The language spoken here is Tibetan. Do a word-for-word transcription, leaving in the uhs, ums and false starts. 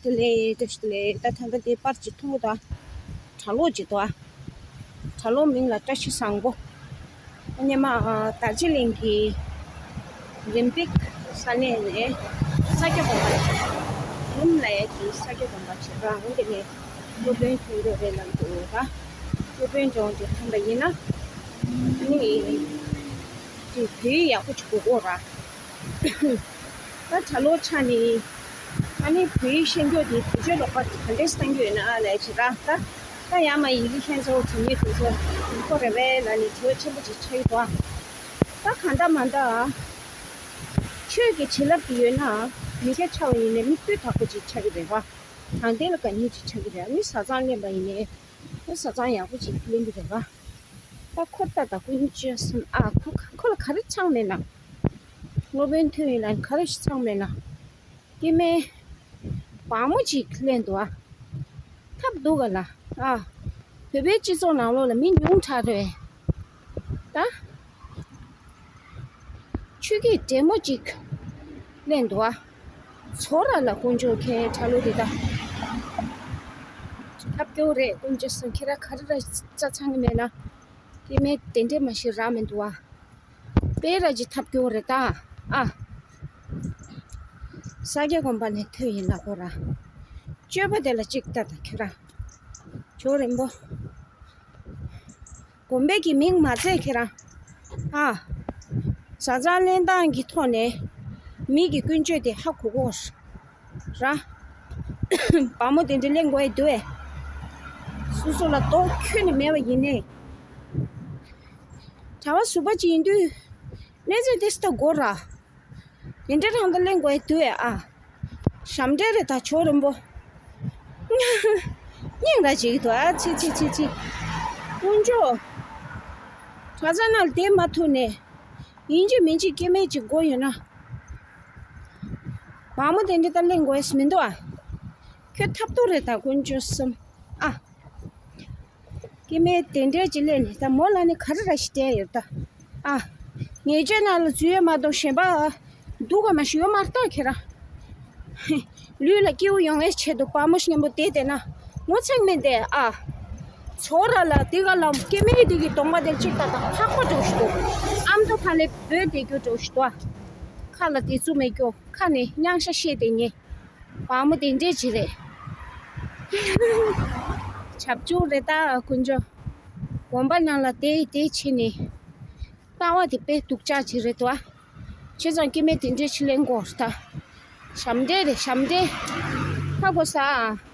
དེ་ལས་བཀྲ་ཤིས་བདེ་ལེགས། ད་ད་ལྟ་དེ་པར་གྱི་ཐུང་ངུ་དང་གྲྭ་ལོག་ཅིག་འདུག་ཨ། གྲྭ་ལོག་མིང་ལ་བཀྲ་ཤིས་བཟང་པོ། ཨ་ནི་མ་ཨ་རྡོ་རྗེ་གླིང་གི་རིམ་པིག་ས་གནས་ནས་ས་སྐྱ་དགོན་པ་ཡིན། རུམ་ལ་ཡ་གི་ས་སྐྱ་དགོན་པ་བྱེད་རང་དེ་ནས་སློབ་དཔོན་ཐོན་འགྲོ་རེད་ལབ་འདུག་ད། སློབ་དཔོན་སྦྱོང་ཅིག་ཐོན་པ་ཡིན་ན་ཨ་ནི་དེ་བོད་ཡིག་ཡག་པོ་ཅིག་གོ་གོ་ར། ད་གྲྭ་ལོག་ཆགས་ནས་ཨ་ནི་བོད་ཡིག་ཤེས་རྒྱུ་དེ་བེད་སྤྱོད་ལོག་པ་ག་འདྲས་བཏང་རྒྱུ་ཡོད་ན་ཨ་ལས་བྱེད་ར། ད་ད་ཡང་མ་ཡིག་གི་ཤེས་ཚོར་དྲི་མེད་དུ་ཚོར་ཁོ་རེ་བས་ལ་ནི་དྲི་བ་ཆེན་པོ་ཅིག་ཆགས་ཀྱི་འདུག་ད་གང་ལྟར་མ་ལྟར་ཆོས་ཀྱི་བྱིན་རླབས་དེ་ཡོད་ན་མི་སྐྱ་ཆགས་པ་ཡིན་ནའི་མིག་ལྟོས་དག་པོ་ཅིག་ཆགས་ཀྱི་རེད་བ། དྲང་བདེན་ལ་དགའ་ཉེ་ཅིག་ཆགས་ཀྱི་རེད། ཨ་ནི་བཟའ་ཚང་ལེན་པ་ཡིན་ནའི་ཁོ་བཟའ་ཚང་ཡག་པོ་ཅིག་ལེན་གྱི་རེད་བ། ད་ཁོ་ལྟ་དང་ཀུན་སྤྱོད་སེམས་ཨ་ཁོ་ཁོ་ལ་ག་རེ་ཚང་མེད་ན། སློབ་དཔོན་ཐོན་ཡིན་ལ་ག་རེ་ཞིག་ཚང་མེད་ན། སྐྱེ་དམན་བག་མོ་ཅིག་ལེན་འདུག་ཨ། ཐབས་སྡུག་ག་ལ་ཨ། བོད་པའི་སྤྱི་ཚོགས་ནང་ལོགས་ལ་མི་ཉུང་དྲགས་རེད། ད་ཆོས་སྐད་འདྲེ་མོ་ཅིག་ལེན་འདུག་ཨ། ཚོར་ར་ལ་དཀོན་མཆོག་ཁྱེད་གྲྭ་ལོག་དེ་ད་ཐབས་སྐྱོ་རེད། དཀོན་མཆོག་གསུམ་ཁྱེད་ར་ག་རེ་ར་རྩ་ཚང་གི་མེད་ན། སྐྱེ་དམན་དེ་འདྲས་མ་ཤི་ར་མི་འདུག་ཨ། དཔེ་ར་ཅིག་ཐབས་སྐྱོ་རེད་ད་ཨ། ས་སྐྱ་དགོན་པ་ནས་ཐོན་ཡིན་ལ་ཁོ་ར། སྤྱོད་པ་དེ་ལ་ཅིག་ལྟ་ད་ཁྱེད་ར། ཇོ་རིན་པོ། དགོན་པའི་གི་མིང་མ་བརྩད་ཁྱེད་རང་། ཨ། བཟའ་ཚང་ལེན་སྟངས་ཀྱི་ཐོག་ནས་མི་གི་ཀུན་སྤྱོད་དེ་ཧ་གོ་གོ་ར། བག་མོ་དེ་འདྲ་ལེན་དགོས་ཡ་འདུག་ཨེ། སོ་སོ་ལ་དོགས་ཁྱོན་ནས་མེད་པ་ཡིན་ནའི། གྲྭ་བ་ཟུར་པ་ཅིག་ཡིན་དུས་གནས་ཚུལ་དེ་སྟ་དགོས་ར། དེ་འདྲ་རང་ད་གླེང་དགོས་ཡ་དུས་ཨ། ཞབས་འདྲེན་རེད་ད་ཇོ་རིན་པོ། སྙིང་ར་བྱེད་ཀྱི་འདུག་ཨ་ཚི་ཚི་ཚི་ཚི། དཀོན་མཆོག་གྲྭ་ཚང་ནང་ལ་བསྡད་མ་ཐུབ་ནས། ཡིན་གཅིག་མིན་གཅིག་སྐྱེ་དམན་ཅིག་དགོས་ཡོད་ན། བག་མོ་དེ་འདྲ་ད་གླེང་དགོས་ཡ་མི་འདུག་ཨ། ཁྱོད་ཐབས་སྡུག་རེད་ད་དཀོན་མཆོག་གསུམ་ཨ། སྐྱེ་དམན་དེ་འདྲས་ཅིག་ལས་ནས་ད་མོ་ལ་ནི་ག་རེ་ར་ཞིག་སྤྲད་ཡོད་ད། ཨ། ངེས་ཅན་ནང་ལ་འཛུལ་ཡོད་མ་གཏོགས་གཞན་པ་སྡུག་ག་མ་ཞུ་ཡོད་མ་རེད་ད་ཁྱེད་རང་། ལུས་ལ་སྐྱེ་བོ་ཡོང་བའི་ཆེད་དུ་དཔའ་མོ་ཞིག་མཉམ་པོ་བསྡད་བསྡད་ན་ངོ་ཚ་གི་མིན་ཏེ་ཨ། ཚོ་ར་ལ་དེ་ག་ལ་སྐྱེ་དམན་དེ་གི་གདོང་པ་དེ་གཅིག་ལྟ་དང་ཕག་པ་འགྲོ་ཞིག་འདུག་ཨ་མདོ་ཁ་ལས་བོད་དེ་རྒྱུ་འགྲོ་ཞིག་འདུག་ཨ། ཁ་ལ་དེ་ཚུ་མེད་རྒྱུ་ཁ་ནས་སྙན་ཤ་བཤད་དེ་ཉེ། བག་མོ་དེ་འདྲས་ཅིག་རེད། བྱབ་ཆུང་རེད་ད་དཀོན་མཆོག་དགོན་པ་ནང་ལ་བསྡད་བསྡད་བྱས་ནས། ལྟ་བ་དེ་དཔེ་སྡུག་ཅག་ཅིག་རེད་དོ། བྱས་ཙང་སྐྱེ་དམན་དེ་འདྲས་ཅིག་ལེན་དགོས་རེད་ད། ཞབས་འདྲེན་རེད་ཞབས་འདྲེན། ཧ་གོ་ས།